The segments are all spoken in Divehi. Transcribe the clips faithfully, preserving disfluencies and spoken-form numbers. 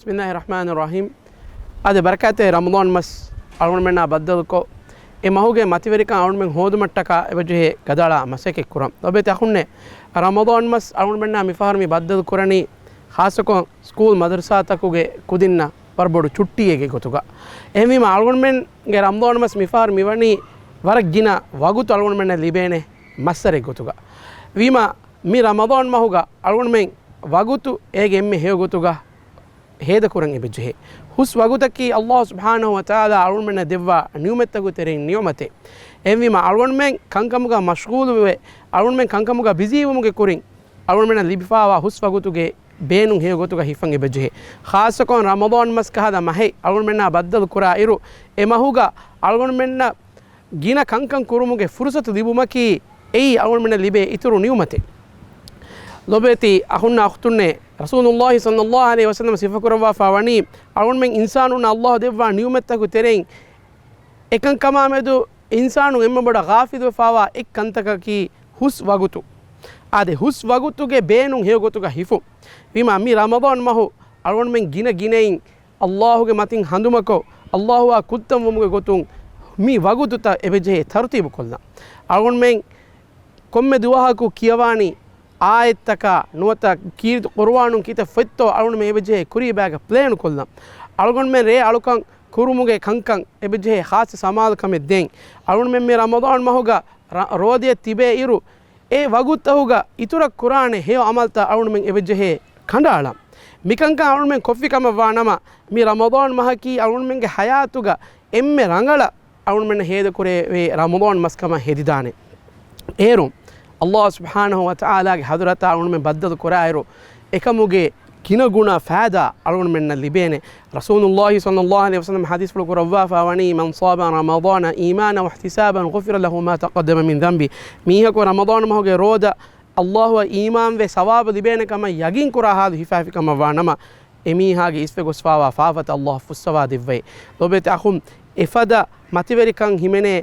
ބިސްމިއްލާހި ރަޙްމާނި ރަޙީމް. އާދެ، ބަރަކާތްތެރި ރަމަޟާން މަސް އަޅުގަނޑުމެންނާ ބައްދަލުކޮށް، އެ މަހުގެ މަތިވެރިކަން އަޅުގަނޑުމެން ހޯދުމަށްޓަކާ އެބަޖެހޭ ގަދައަޅާ މަސައްކަތް ކުރަން. ލޯބިވެތި އަޚުންނޭ، ރަމަޟާން މަސް އަޅުގަނޑުމެންނާ މިފަހަރު މި ބައްދަލު ކުރަނީ، ޚާއްޞަކޮށް ސްކޫލް މަދަރުސާތަކުގެ ކުދިންނަށް ވަރަށް ބޮޑު ޗުއްޓީއެއްގެ ގޮތުގަ. އެހެންވީމަ، އަޅުގަނޑުމެންގެ ރަމަޟާން މަސް މިފަހަރު މިވަނީ ވަރަށް ގިނަ ވަގުތު އަޅުގަނޑުމެންނަށް ލިބޭނެ މައްސަރެއް ގޮތުގަ. ވީމަ، މި ރަމަޟާން މަހުގަ އަޅުގަނޑުމެން ވަގުތު އޭގެ އެންމެ ހެޔޮ ގޮތުގަ ހޭދަކުރަން އެބަޖެހޭ. ހުސް ވަގުތަކީ ﷲ ސުބްޙާނަހޫ ވަތަޢާލާ އަޅުގަނޑުމެންނަށް ދެއްވާ ނިޢުމަތްތަކުގެ ތެރެއިން ނިޢުމަތެއް. އެހެންވީމަ، އަޅުގަނޑުމެން ކަންކަމުގަ މަޝްޣޫލުވެ، އަޅުގަނޑުމެން ކަންކަމުގަ ބިޒީވުމުގެ ކުރިން، އަޅުގަނޑުމެންނަށް ލިބިފާވާ ހުސް ވަގުތުގެ ބޭނުން ހެޔޮ ގޮތުގަ ހިފަން އެބަޖެހޭ. ޚާއްޞަކޮށް ރަމަޟާން މަސް ކަހަލަ މަހެއް އަޅުގަނޑުމެންނާ ބައްދަލު ކުރާ އިރު، އެ މަހުގަ އަޅުގަނޑުމެންނަށް ގިނަ ކަންކަން ކުރުމުގެ ފުރުޞަތު ލިބުމަކީ، އެއީ އަޅުގަނޑުމެންނަށް ލިބޭ އިތުރު ނިޢުމަތެއް. ލޯބިވެތި އަޚުންނާ އުޚްތުންނޭ، ރަސޫލުﷲ ޞައްލަﷲ ޢަލައިހި ވަސައްލަމަ ސިފަކުރައްވާފަ ވަނީ، އަޅުގަނޑުމެން އިންސާނުންނަށް ﷲ ދެއްވާ ނިޢުމަތްތަކުގެ ތެރެއިން އެކަންކަމާ މެދު އިންސާނުން އެންމެ ބޮޑަށް ޣާފިލުވެފާވާ އެއް ކަންތަކަކީ ހުސް ވަގުތު. އާދެ، ހުސް ވަގުތުގެ ބޭނުން ހެޔޮ ގޮތުގަ ހިފުން. ވީމާ، މި ރަމަޟާން މަހު އަޅުގަނޑުމެން ގިނަ ގިނައިން ﷲ ގެ މަތިން ހަނދުމަކޮށް، ﷲ އާ ކުއްތަން ވުމުގެ ގޮތުން މި ވަގުތުތައް އެބަޖެހޭ ތަރުތީބު ކޮށްލަން. އަޅުގަނޑުމެން ކޮންމެ ދުވަހަކު ކިޔަވާނީ އާޔަތްތަކާ ނުވަތަ ކީރިތި ޤުރުއާނުން ކިތައް ފޮތްތޯ އަޅުގަނޑުމެން އެބަޖެހޭ ކުރީބާގަ ޕްލޭން ކޮށްލަން. އަޅުގަނޑުމެން ރޭ އަޅުކަން ކުރުމުގެ ކަންކަން އެބަޖެހޭ ޚާއްޞަ ސަމާލުކަމެއް ދޭން. އަޅުގަނޑުމެން މި ރަމަޟާން މަހުގަ ރަ-، ރޯދައަށް ތިބޭ އިރު، އެ ވަގުތުތަހުގަ އިތުރަށް ކުރާނެ ހެޔޮ އަމަލްތައް އަޅުގަނޑުމެން އެބަޖެހޭ ކަނޑައަޅަން. މިކަންކަން އަޅުގަނޑުމެން ކޮށްފި ކަމަށް ވާ ނަމަ، މި ރަމަޟާން މަހަކީ އަޅުގަނޑުމެންގެ ޙަޔާތުގަ އެންމެ ރަނގަޅަށް އަޅުގަނޑުމެންނަށް ހޭދަކުރެވޭ ރަމަޟާން މަސްކަމަށް ހެދިދާނެ. އޭރުން ﷲ ސުބްޙާނަހޫ ވަތަޢާލާގެ ޙަޟްރަތާ އަޅުގަނޑުމެން ބައްދަލު ކުރާއިރު، އެކަމުގެ ގިނަގުނަ ފައިދާ އަޅުގަނޑުމެންނަށް ލިބޭނެ. ރަސޫލުﷲ ޞައްލަﷲ ޢަލައިހި ވަސައްލަމަ ޙަދީޘްފުޅު ކުރައްވާފަ ވަނީ، "من صام رمضان إيمانا واحتسابا غفر له ما تقدم من ذنبه." މީހަކު ރަމަޟާން މަހުގެ ރޯދަ ﷲ އަށް އީމާންވެ ސަވާބު ލިބޭނެ ކަމަށް ޔަގީން ކުރާ ޙާލު ހިފާފި ކަމަށް ވާ ނަމަ، އެމީހާގެ އިސްވެ ގޮސްފާވާ ފާފަތައް ﷲ ފުއްސަވާ ދެއްވައި. ލޯބިވެތި އަޚުން، އެފަދަ މަތިވެރިކަން ހިމެނޭ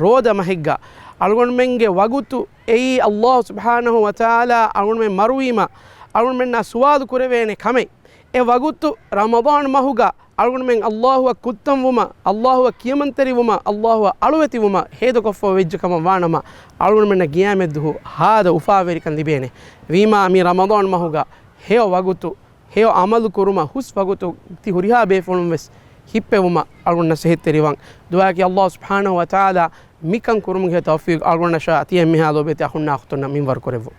ރޯދަ މަހެއްގަ. އަޅުގަނޑުމެންގެ ވަގުތު އެއީ ﷲ ސުބްޙާނަހޫ ވަތަޢާލާ އަޅުގަނޑުމެން މަރުވީމަ، އަޅުގަނޑުމެންނާ ސުވާލު ކުރެވޭނެ ކަމެއް. އެ ވަގުތު ރަމަޟާން މަހުގަ އަޅުގަނޑުމެން ﷲ އަށް ކުއްތަންވުމަށް، ﷲ އަށް ކިޔަމަންތެރިވުމަށް، ﷲ އަށް އަޅުވެތިވުމަށް ހޭދަކޮށްފަ ވެއްޖެ ކަމަށް ވާނަމަ، އަޅުގަނޑުމެންނަށް ގިޔާމެއްދުހު ހާދަ އުފާވެރިކަން ލިބޭނެ. ވީމާ، މި ރަމަޟާން މަހުގަ ހެޔޮ ވަގުތު، ހެޔޮ ޢަމަލު ކުރުމަށް ހުސް ވަގުތު ތި ހުރިހާ ބޭފުޅުން ވެސް ހިއްޕެވުމަށް އަޅުގަނޑު ނަސޭހަތްތެރިވަން. ދުޢާއަކީ ﷲ ސުބްޙާނަހޫ ވަތަޢާލާ މިކަން ކުރުމުގެ ތައުފީޤު އަޅުގަނޑަށާ ތިޔަ އެންމެހާ ލޯބިވެތި އަޚުންނާ އުޚްތުންނަށް މިންވަރު ކުރެއްވުން.